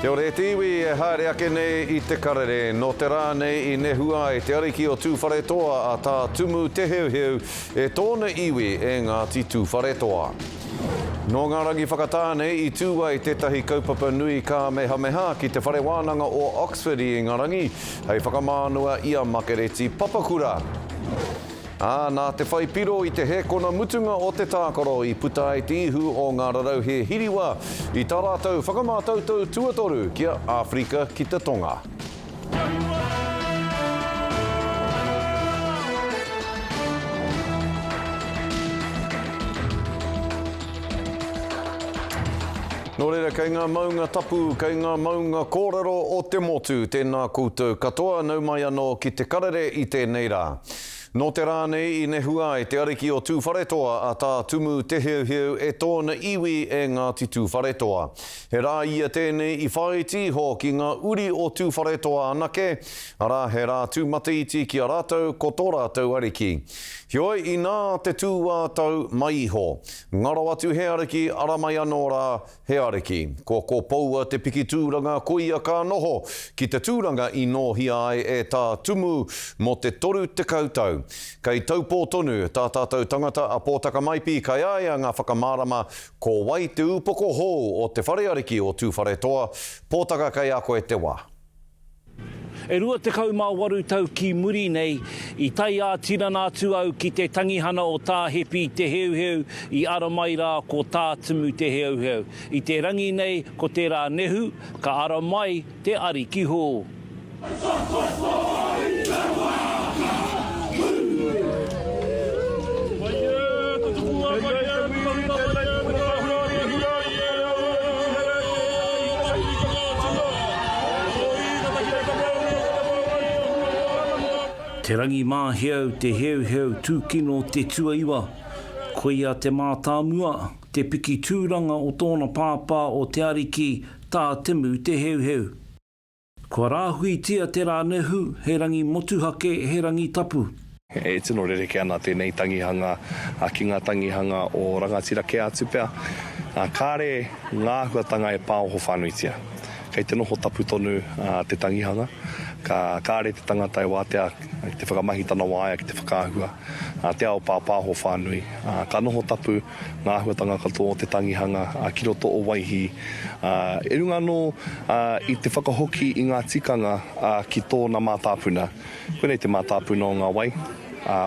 Kia ora e te iwi e haere ake nei i te karere. Nō te rā nei i nehua ai te ariki o Tūwharetoa a Tā Tumu Te Heuheu e tōna iwi e Ngāti Tūwharetoa. Nō ngā rangi whakatā nei i tū ai tētahi kaupapa nui kāmehameha ki te Whare Wānanga o Oxford i Ingarangi hei whakamānua i a Makereti Papakura. Ā, nā te whai piro i te hēkona mutunga o te tākaro i puta ai te ihu o ngā rarauhe hiriwa i tā rātou whakamātautau tuatoru ki a Āwherika ki te Tonga. Nō reira, kei ngā maunga tapu, kei ngā maunga kōrero o te motu, tēnā koutou katoa, nau mai anō ki te karere i tēnei rā. Nō te rā nei i nehua ai te ariki o Tūwharetoa a Tā Tumu Te Heuheu e tōna iwi e Ngāti Tūwharetoa. He rā ia tēnei i whāiti iho ki ngā uri o Tūwharetoa anake, arā, he rā tūmataiti ki a rātou ko tō rātou ariki. Heoi, inā te tū-ā-tau mai iho. Ngaro atu he ariki, ara mai anō rā he ariki. Kua kopoua te piki tūranga koia ka noho ki te tūranga i nōhia ai e Tā Tumu mō te 30 tau. Kei Taupō tonu tā tātou tangata a Pōtaka Maipi kai a ia ngā whakamārama ko wai te upoko hou o te whare ariki o Tūwharetoa. Pōtaka kei a koe te wā. E 28 tau ki muri nei, i tae ā-tinana atu au ki te tangihana o Tā Hepi Te Heuheu i ara mai rā ko Tā Tumu Te Heuheu. I te rangi nei ko te rā nehu, ka ara mai te ariki hou. Te Rangimāheau, te Heuheu tūkino te tuaiwa, koia te mātāmua, te piki tūranga o tōna pāpā o Te Ariki Tā Temu Te Heuheu. Kua rāhuitia te rā nehu, he rangi motuhake, he rangi tapu. E tino rerekē ana tēnei tangihanga ki ngā tangihanga o rangatira kē atu pea. Kāre ngā āhuatanga e pāoho whānuitia. Kei te noho tapu tonu te tangihanga. Ka kāre te tangata e wātea ki te whakamahi tana waea ki te whakaahua te ao pāpāho whānui. Ka noho tapu ngā āhuatanga katoa o te tangihanga ki roto o Waihī, i runga anō i te whakahoki i ngā tikanga ki tōna mātāpuna. Koinei te mātāpuna o ngā wai,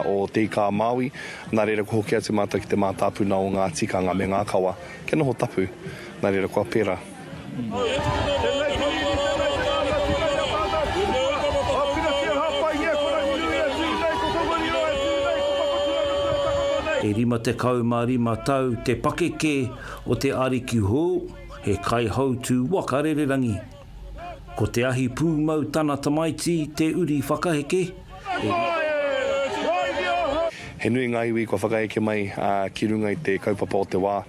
o Te Ika-a-Māui, nā reira kua hoki atu mātou ki te mātāpuna o ngā tikanga me ngā kawa, kia noho tapu, nā reira kua pērā. E 55 tau te pakeke o te ariki hou, he kaihautū waka rererangi. Ko Te Ahi Pūmau tana tamaiti te uri whakaheke, e. He nui ngā iwi kua whakaeke mai ki runga i te kaupapa o te wā.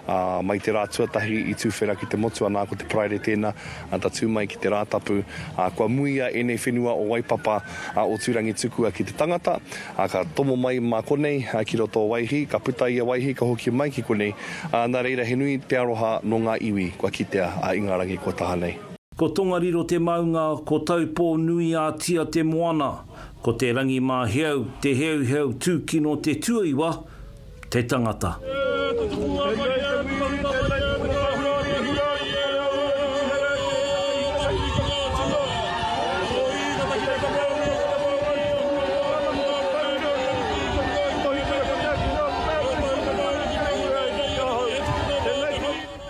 Ā, mai te rā tuatahi i tuwhera ki te motu, anā, ko te Paraire tēnā, ā, tatū mai ki te Rātapu, ā, kua muia ēnei whenua o Waipapa, ā, o Tūrangitukua ki te tangata, ā, ka tomo mai mā konei, ā, ki roto o Waihī, ka puta i a Waihī, ka hoki mai ki konei, ā, nā reira he nui te aroha nō ngā iwi kua kitea, ā, i ngā rangi kua taha nei. Ko Tongariro te maunga, ko Taupō-nui-ā-Tia te moana, ko Te Rangimāheau, Te Heuheu Tūkino te tuaiwa, te tangata.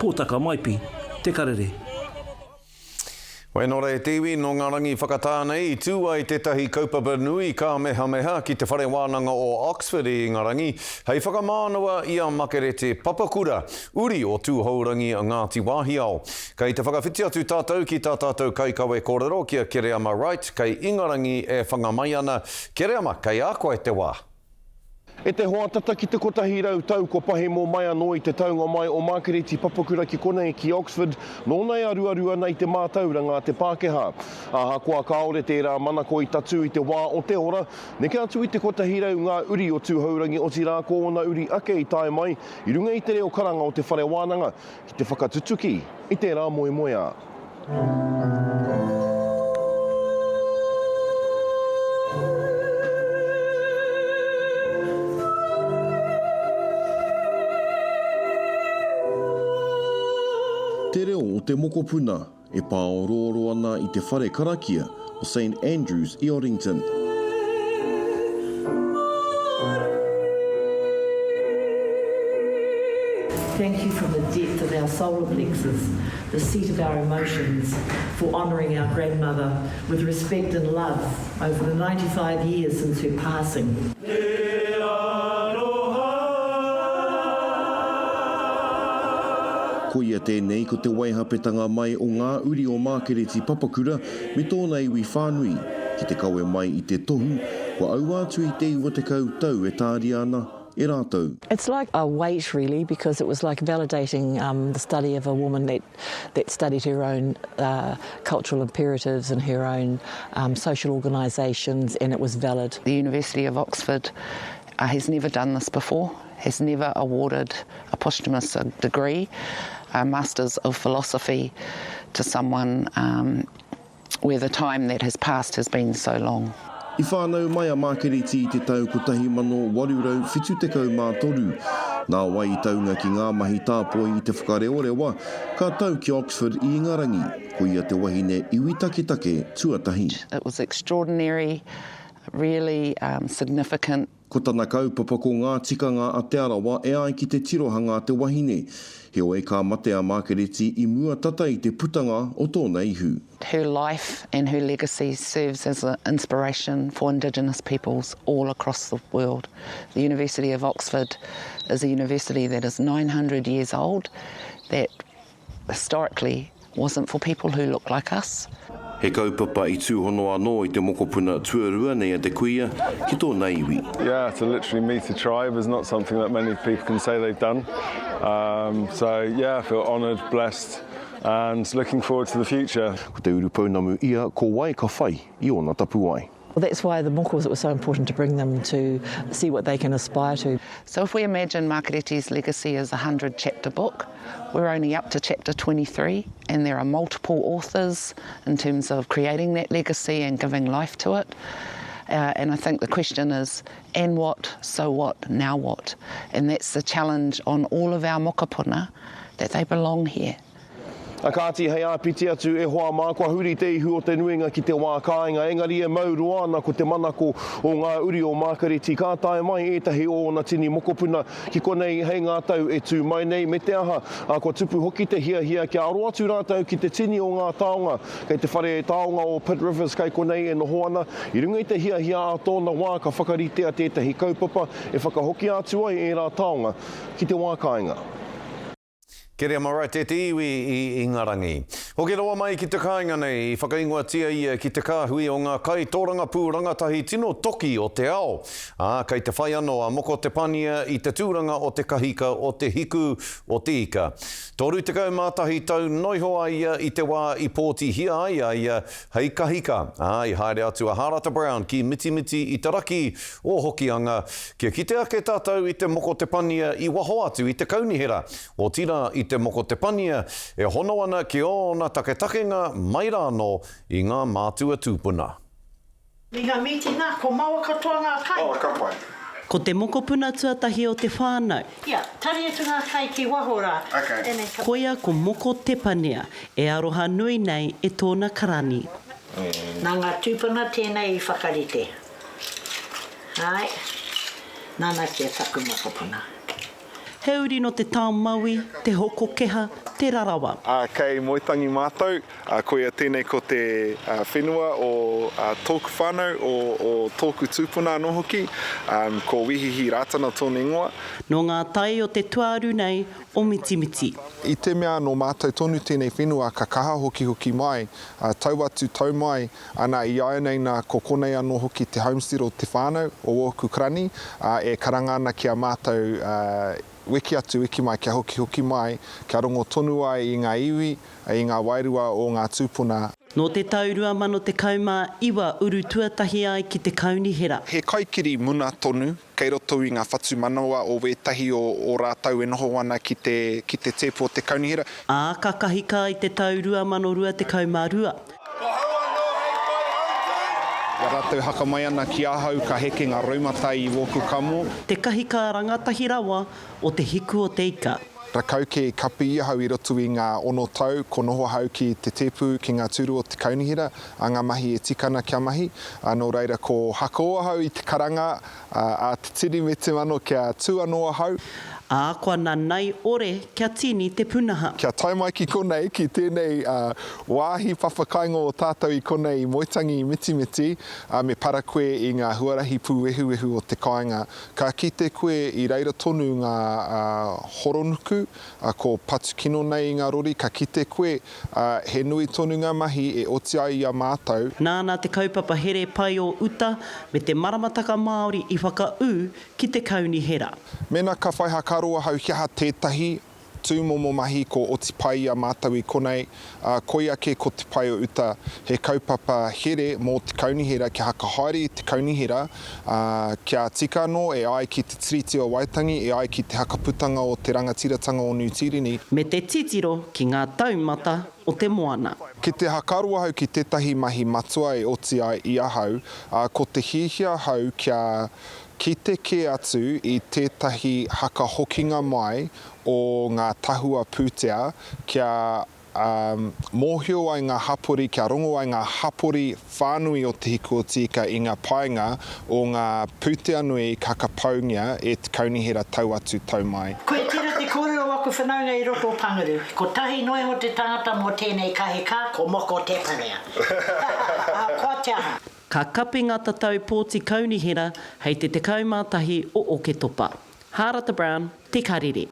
Pōtaka Maipi, Te Karere. Wai nō reira te iwi, nō ngā rangi whakatā nei i tū ai tētahi kaupapa nui kāmehameha ki te Whare Wānanga o Oxford i Ingarangi hei whakamānawa i a Makereti Papakura, uri o Tūhourangi Ngāti Wāhiao. Kei te whakawhiti atu tātou ki tā tātou kaikawe kōrero ki a Kereama Wright kei Ingarangi e whanga mai ana. Kereama, kei a koe te wā. E te hoa tata ki te 100 tau kua pahemo mai anō i te taunga mai o Mākereti Papakura ki konei ki Oxford, nōna e aruaru ana i te mātauranga a te Pākehā. Ahakoa kāore tērā manako i tatū i te wā o te ora, neke atu i te 100 ngā uri o Tūhourangi otirā ko ōna uri ake i tae mai i runga i te reo karanga o te whare wānanga ki te whakatutuki i tērā moemoeā. Te reo o te mokopuna e pāorooro ana i te whare karakia o Saint Andrews i Oddington. Thank you from the depth of our solar plexus, the seat of our emotions, for honouring our grandmother with respect and love over the 95 years since her passing. Koia tēnei ko te waihapetanga mai o ngā uri o Mākereti Papakura me tōna iwi whānui, ki te kawe mai i te tohu kua aua atu i te 90 tau e tāria ana e rātou. It's like a weight really because it was like validating um, the study of a woman that that studied her own uh, cultural imperatives and her own um, social organisations and it was valid. The University of Oxford uh, has never done this before, has never awarded a posthumous degree, a Masters of Philosophy to someone um, where the time that has passed has been so long. I whānau mai a Mākereti i te tau 1873. Nāwai i taunga ki ngā mahi tāpoi i Te Whakarewarewa, ka tau ki Oxford i Ingarangi. Ko ia te wahine iwi taketake tuatahi. It was extraordinary, really significant. Ko tana kaupapa ko ngā tikanga a Te Arawa e ai ki te tirohanga a te wahine. Heoi ka mate a Makereti i mua tata i te putanga o tōna ihu. Her life and her legacy serves as an inspiration for Indigenous peoples all across the world. The University of Oxford is a university that is 900 years old that historically wasn't for people who look like us. He kaupapa i tūhono anō i te mokopuna tuarua nei a te kuia ki tōna iwi. Yeah, to literally meet a tribe is not something that many people can say they've done. Um, so yeah, I feel honoured, blessed and looking forward to the future. Ko te urupounamu ia, ko wai ka whai i ōna tapuwae. Well, that's why the mokos, it was so important to bring them to see what they can aspire to. So if we imagine Makereti's legacy as a 100 chapter book, we're only up to chapter 23 and there are multiple authors in terms of creating that legacy and giving life to it. Uh, and I think the question is, and what, so what, now what? And that's the challenge on all of our mokopuna, that they belong here. A kāti, hei āpiti atu, e hoa mā, kua huri te ihu o te nuinga ki te wā kāinga, engari e mau roa ana ko te manako o ngā uri o Mākareti ka tae mai ētahi o ōna tini mokopuna ki konei hei ngā tau e tū mai nei, me te aha, ā, kua tupu hoki te hiahia kia aro atu rātou ki te tini o ngā taonga kei te whare taonga o Pitt Rivers kei konei e noho ana, i runga i te hiahia ā tōna wā ka whakaritea tētahi kaupapa e whakahokia atu ai ērā taonga ki te wā kāinga. Kereama Wright e te iwi i Ingarangi. Hoki rawa mai ki te kāinga nei, i whakaingoatia ia ki te kāhui o ngā kaitōrangapū rangatahi tino toki o te ao. Ā, kei te whai anō a Moko Te Pania i te tūranga o te kahika o Te Hiku o Te Ika. 31 tau noiho a ia i te wā i pōtihia ai a ia hei kahika, ā, i haere atu a Hārata Brown ki Mitimiti i te raki o Hokianga kia kite ake tātou i te moko te pania i waho atu i te kaunihera, otirā i te moko te pania e hono ana ki ōna taketakenga mai rānō i ngā mātua tūpuna. Me nga miiti na, kua maoa katoa nga kai. Oh, ka pai. Ko te mokopuna tuatahi o te whānau. Ia, tari atu nga kai ki waho ra. Okay. And then ka. Koia ko Moko Tepania, e aroha nui nei e tōna karani. Na nga tupuna tenei i whakarite. Ae, nana kia taku mokopuna. He uri no Te Taomaui, Te Hokokeha, Te Rarawa. Ā, kei Moetangi mātou, ā, koia tēnei ko te whenua o tōku whānau, o, o tōku tūpuna anō hoki, ā, ko Wihihi Rātana tōna ingoa. Nō ngā tai o te tuaru nei o Mitimiti. I te mea nō mātou tonu tēnei whenua ka kaha hokihoki mai, ā, tau atu, tau mai, Ana, i āianei nā, ko konei anō hoki te homestead o te whānau, o ōku karani, ā, e karanga ana ki a mātou, ā, wiki atu, wiki mai, kia hokihoki mai, kia rongo tonu ai i ngā iwi, i ngā wairua o ngā tūpuna. Nō te tau 2019 uru tuatahi ai ki te kaunihera. He kaikiri muna tonu kei roto i ngā whatumanawa o wētahi o o rātou e noho ana ki te ki te tēpu o te kaunihera. Ā, ka kahika i te tau 2022. Ko hau anō hei kai hautū. I a rātou haka mai ana ki ahau ka heke ngā roimata i wōku kamo. Te kahika rangatahi rawa o Te Hiku o Te Ika. Rakau kē i kapi i ahau i roto i ngā ono tau, ko noho ahau ki te tēpu, ki ngā tūru o te kaunihera, a ngā mahi e tika ana kia mahi. Nō reira ko hakō ahau i te karanga a te tini me te mano kia tū anō ahau. Ā, kua nanai ore kia tīni te punaha. Kia tae mai ki konei, ki tēnei wāhi papakainga o tātou i konei i Moetangi, i Mitimiti, me para koe i ngā huarahi pūwehuwehu o te kāinga. Ka kite koe i reira tonu ngā horonuku, ko Patukino nei i ngā rori, ka kite koe, he nui tonu ngā mahi e oti ai i a mātou. Nāna te kaupapa here pai o uta me te maramataka Māori i whakaū ki te kaunihera. Mēnā ka whai hakaaro ahau he aha tētahi tūmomo mahi ko oti pai i a mātou i konei, ā, koia kē ko te pae o uta, he kaupapa here mō te kaunihera kia hakahaere i te kaunihera, ā, kia tika anō e ai ki te Tiriti o Waitangi, e ai ki te hakaputanga o te rangatiratanga o Niu Tīreni. Me te titiro ki ngā taumata o te moana. Ki te hakaaro ahau ki tētahi mahi matua e oti ai i ahau, ā, ko te hiahia ahau kia kite kē atu i tētahi hakahokinga mai o ngā tahua pūtea kia mōhio ai ngā hapori, kia rongo ai ngā hapori whānui o Te Hiku o Tīka i ngā painga o ngā pūtea nui ka hakapaungia e te kaunihera tau atu tau mai. Koe tera te korero o aku whanaunga i roto o Panguru. Kotahi noa iho te tangata mo tenei kahika, ko Moko Te Parea. Ahakoa te aha. Ka kapi ngā tatau pōti kaunihera hei te 11 o Oketopa. Hārata Brown, Te Karere.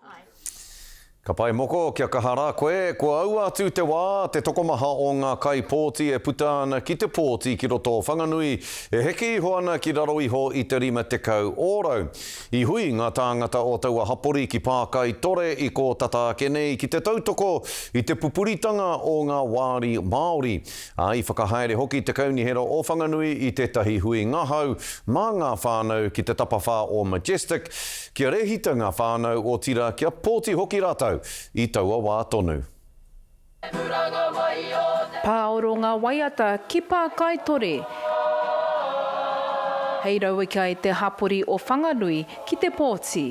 Ka pai moko, kia kaha rā koe, kua aua atu te wā, te tokomaha o ngā kaipōti e puta ana ki te pōti ki roto o Whanganui, e heke iho ana ki raro iho i te 50 ōrau. I hui ngā tāngata o taua hapori ki Pākaitore i kō tata ake nei ki te tautoko i te pupuritanga o ngā wāri Māori. Ā, i whakahaere hoki te Kaunihera o Whanganui i tētahi hui ngahau mā ngā whānau ki te tapawhā o Majestic, kia rēhita ngā whānau, otirā kia pōti hoki rātou i taua wā tonu. Pāoro ngā waiata ki Pākaitore hei rauika i te hapori o Whanganui ki te pōti.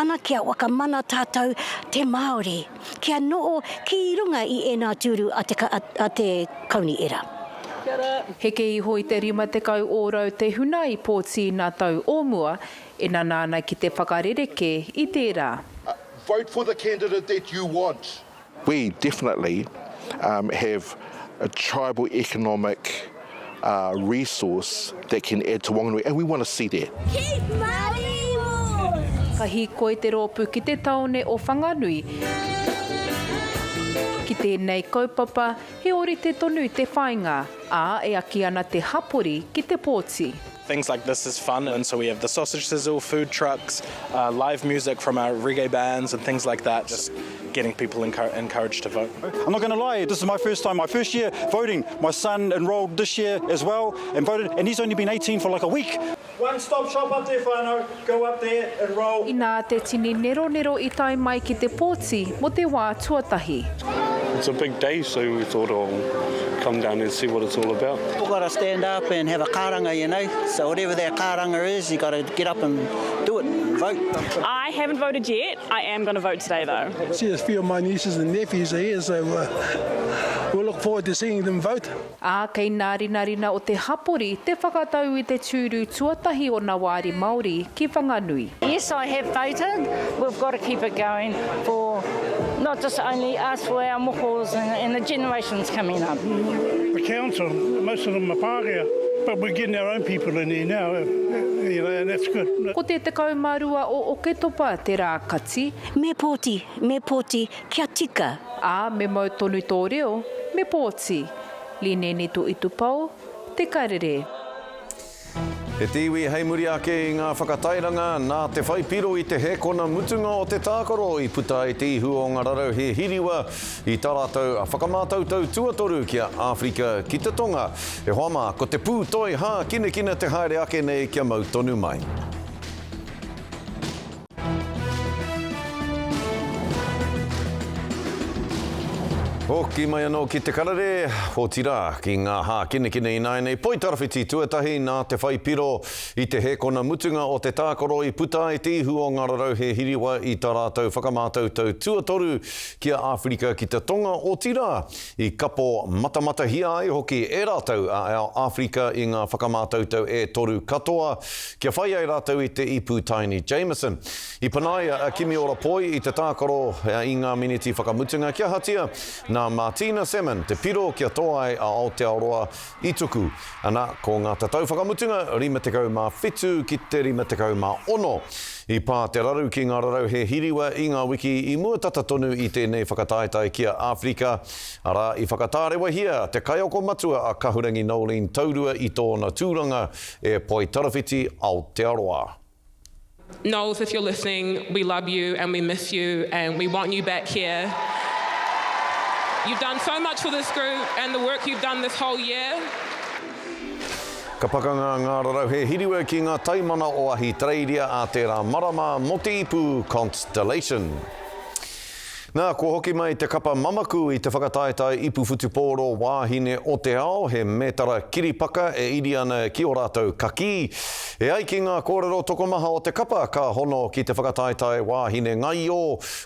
Ana kia whakamana tātou te Māori. Kia noho ki runga i ēnā tūru a te, a te Kaunihera. Heke iho i te 50 ōrau te huna i pōti nā tau o mua, e nana ana ki te whakarerekē i tērā. Vote for the candidate that you want. We definitely have a tribal economic resource that can add to Wanganui and we want to see that. Keep Māori warm! Ka hīkoi te rōpū ki te tāone o Whanganui. Ki tēnei kaupapa, he ōrite tonu te whāinga, ā, e aki ana te hapori ki te pōti. Things like this is fun and so we have the sausage sizzle, food trucks, uh, live music from our reggae bands and things like that, just getting people encouraged to vote. I'm not going to lie, this is my first time, my first year voting. My son enrolled this year as well and voted, and he's only been 18 for like a week. One stop shop up there whānau, go up there, enrol. Inā te tini neronero i tae mai ki te pōti mō te wā tuatahi. It's a big day so we thought I'll come down and see what it's all about. You've got to stand up and have a karanga, you know, so whatever that karanga is, you got to get up and do it, vote. I haven't voted yet, I am going to vote today though. See a few of my nieces and nephews are here, so uh, we'll look forward to seeing them vote. Ā, kei nā rinarina o te hapori te whakatau i te tūru tuatahi o nā wāri Māori ki Whanganui. Yes I have voted, we've got to keep it going for not just only us, for our mokos and, and the generations coming up. The council, most of them are Pākehā, but we're getting our own people in here now, you know, and that's good. Ko te 12 o Oketopa te rā kati. Me pōti, me pōti, kia tika. Ā, me mau tonu tō reo, me pōti. Lineni to Itupao, Te Karere. E te iwi hei muri ake i ngā whakatairanga, nā te whai piro i te hēkona mutunga o te tākaro i puta ai te ihu o ngā rarauhe hiriwa i tā rātou whakamātautau tuatoru ki a Āwherika ki te Tonga. E hoa mā, ko te pūtoi hākinakina te haere ake nei kia mau tonu mai. Hoki mai anō ki te karere, otirā, ki ngā hākinakina ināianei. Poitarawhiti tuatahi nā te whai piro i te hēkona mutunga o te tākaro i puta ai te ihu o ngā rarauhe hiriwa i tā rātou whakamātautau tuatoru ki a Āwherika ki te Tonga, otirā, i kapo matamatahia ai hoki e rātou a Āwherika i ngā whakamātautau e toru katoa kia whai ai rātou i te ipu Taini Jamison. I panaia a Kimiora Poi i te tākaro i ngā miniti whakamutunga kia ahatia, nā Martina Salmon te piro kia toa ai a Aotearoa i tuku. Ana, ko ngā tatau whakamutunga, 57 ki te 56. I pā te raru ki ngā rarauhe hiriwa i ngā wiki i mua tata tonu i tēnei whakataetae ki a Āwherika, arā, i whakatārewahia te kaiako matua a Kahurangi Noeline Taurua i tōna tūranga e Poitarawhiti, Aotearoa. Noels, if you're listening, we love you and we miss you and we want you back here. You've done so much for this group and the work you've done this whole year. Ka pakanga ngā rarauhe hiriwa ki ngā taimana o Ahitereiria ā tērā marama mō te ipu Constellation. Nā, kua hoki mai te kapa mamaku i te whakataetae ipu whutupōro wāhine o te ao, he mētara kiripaka e iri ana ki ō rātou kakī. E ai ki ngā kōrero tokomaha o te kapa ka hono ki te whakataetae wāhine ngaio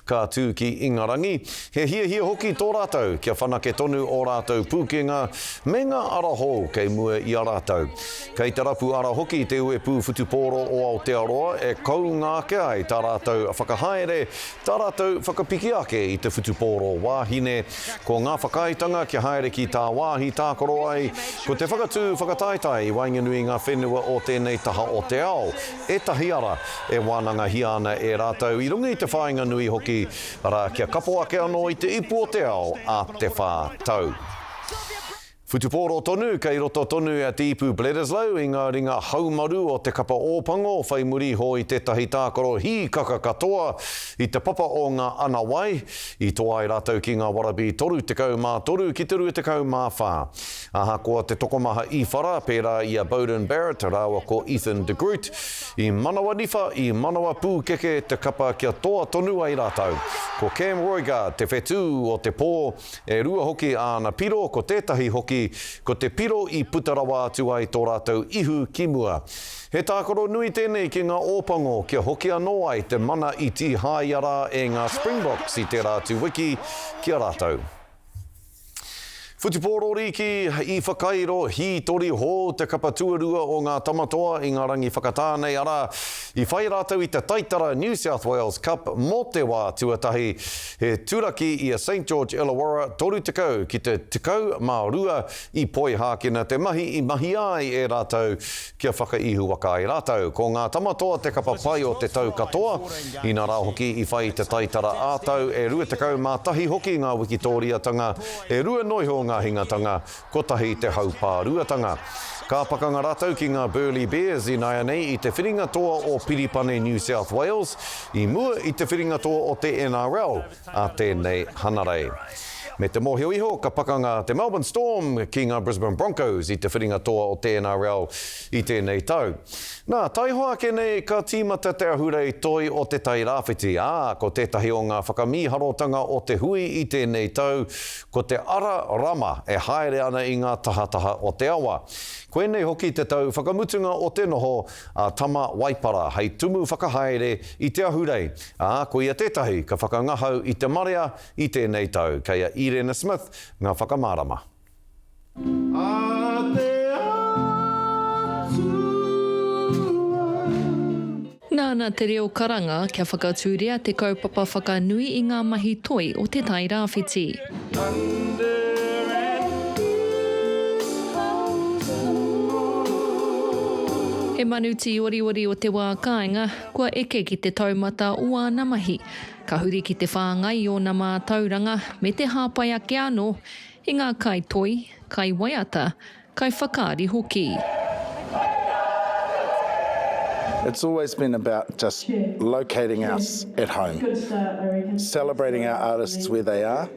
ka tū ki Ingarangi. He hiahia hoki tō rātou kia whanake tonu ō rātou pūkenga me ngā ara hou kei mua i a rātou. Kei te rapu ara hoki te uepū whutupōro o Aotearoa e kounga ake ai tā rātou whakahaere, tā rātou whakapiki ake i te whutupōro wāhine. Ko ngā whakaaetanga kia haere ki tāwāhi tākaro ai, ko te whakatū whakataetae i waenganui i ngā whenua o tēnei taha o te ao, ētahi ara e wānangahia ana e rātou i runga i te whāinga nui hoki, arā, kia kapo ake anō i te ipu o te ao a te whā tau. Whutupōro tonu, kei roto tonu a Te Ipu Bledisloe i ngā ringa haumaru o te kapa Ōpango whai muri iho i tētahi tākaro hīkaka katoa i te papa o ngā ana wai, i toa ai rātou ki ngā Warabī 33 ki te 24. Ahakoa te tokomaha i whara, pērā i a Beauden Barrett rāua ko Ethan de Groot, i manawa niwha, i manawa pūkeke te kapa kia toa tonu ai rātou. Ko Cam Roigard te whetū o te pō, E rua hoki āna piro, ko tētahi hoki, ko te piro i puta rawa atu ai tō rātou ihu ki mua. He tākaro nui tēnei ki ngā Ōpango kia hoki anō ai te mana i tīhaea rā e ngā Springboks i tērā atu wiki ki a rātou. Whutupōro Rīki i whakairo hītori hou te kapa tuarua o ngā Tamatoa i ngā rangi whakatā nei, arā, i whai rātou i te taitara New South Wales Cup mō te wā tuatahi. He turaki i a Saint George Illawarra 30 ki te 12 i Poihākena te mahi i mahia ai e rātou kia whakaihuwaka ai rātou. Ko ngā Tamatoa te kapa pai o te tau katoa, inā rā hoki i whai i te taitara ā-tau e 21 hoki ngā wikitōriatanga, e rua noiho ngā hingatanga, Kotahi te haupāruatanga. Ka pakanga rātou ki ngā Burleigh Bears ināianei i te whiringa toa o Piripane New South Wales i mua i te whiringa toa o te NRL a tēnei Hanarei. Me te mōhio iho ka pakanga te Melbourne Storm ki ngā Brisbane Broncos i te whiringa toa o te NRL i tēnei tau. Nā, taihoa ake nei ka tīmata te ahurei toi o Te Tai Rāwhiti, ā, ko tētahi o ngā whakamīharotanga o te hui i tēnei tau, Ko te ara rama e haere ana i ngā tahataha o te awa. Koinei hoki te tau whakamutunga o te noho a Tama Waipara hei tumu whakahaere i te ahurei, ā, koia tētahi ka whakangahau i te marea i tēnei tau. Kei a Irena Smith ngā whakamārama. A te Atua. Nāna te reo karanga kia whakatūria te kaupapa whakanui i ngā mahi toi o Te Tai Rāwhiti. He manu tīoriori o te wā kāinga, kua eke ki te taumata o āna mahi. Ka huri ki te whāngai i ōna mātauranga me te hāpai ake anō i ngā kaitoi, kaiwaiata, Kaiwhakaari hoki. It's always been about just locating us at home, celebrating our artists where they are,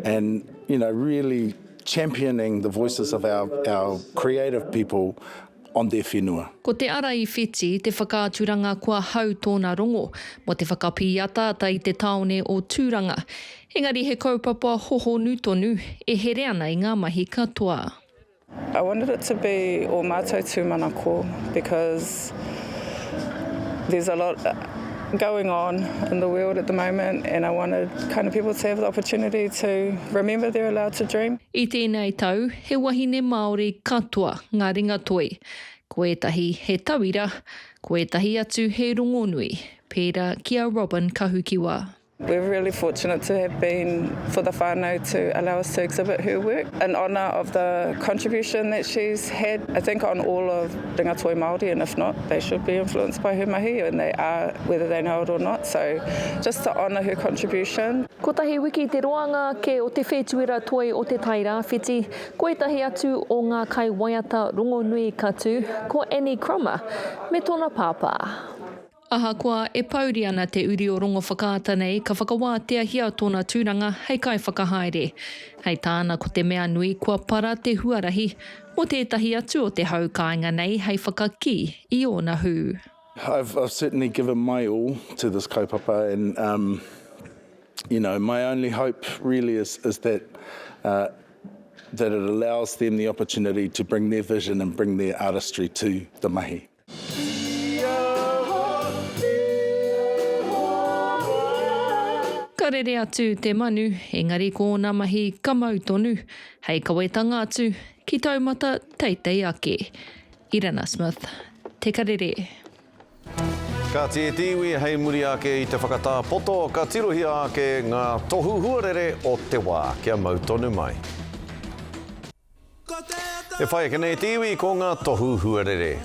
and you know, really championing the voices of our, our creative people on their whenua. Ko Te Ara i Whiti te whakaaturanga kua hau tōna rongo mō te whakapīataata i te tāone o Tūranga. Engari he kaupapa hohonu tonu e here ana i ngā mahi katoa. I wanted it to be o mātou tūmanako because there's a lot going on in the world at the moment and I wanted kind of people to have the opportunity to remember they're allowed to dream. I tēnei tau, he wahine Māori katoa ngā ringatoi. Ko ētahi he tauira, ko ētahi atu he rongonui, pērā ki a Robyn Kahukiwa. We're really fortunate to have been for the whānau to allow us to exhibit her work in honour of the contribution that she's had, I think on all of ringatoi Māori and if not, they should be influenced by her mahi and they are whether they know it or not, so just to honour her contribution. Kotahi wiki te roanga ake o te whētuera toi o Te Tai Rāwhiti, ko ētahi atu o ngā kaiwaiata rongonui ka tū, ko Annie Crummer me tōna pāpā. Ahakoa e pouri ana te uri o Rongowhakaata nei ka whakawāteahia tōna tūranga hei kaiwhakahaere. Hei tāna ko te mea nui kua para te huarahi mō tētahi atu o te hau kāinga nei hei whakakī i ōna hū. I've I've certainly given my all to this kaupapa and um you know my only hope really is is that uh that it allows them the opportunity to bring their vision and bring their artistry to the mahi. Ka rere atu te manu, engari ko ōna mahi ka mau tonu, hei kawetanga atu ki taumata teitei ake. Irana Smith, Te Karere. Kāti e te iwi, hei muri ake i te whakatā poto, ka tirohia ake ngā tohu huarere o te wā. Kia mau tonu mai. E whai ake nei te iwi ko ngā tohu huarere.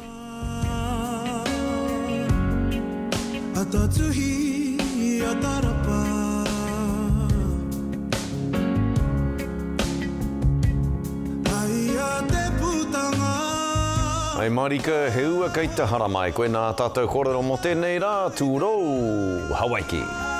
Hai marika, he ua kei te haramai. Koinā tātou kōrero mō tēnei rā, tūrou, Hawaiki.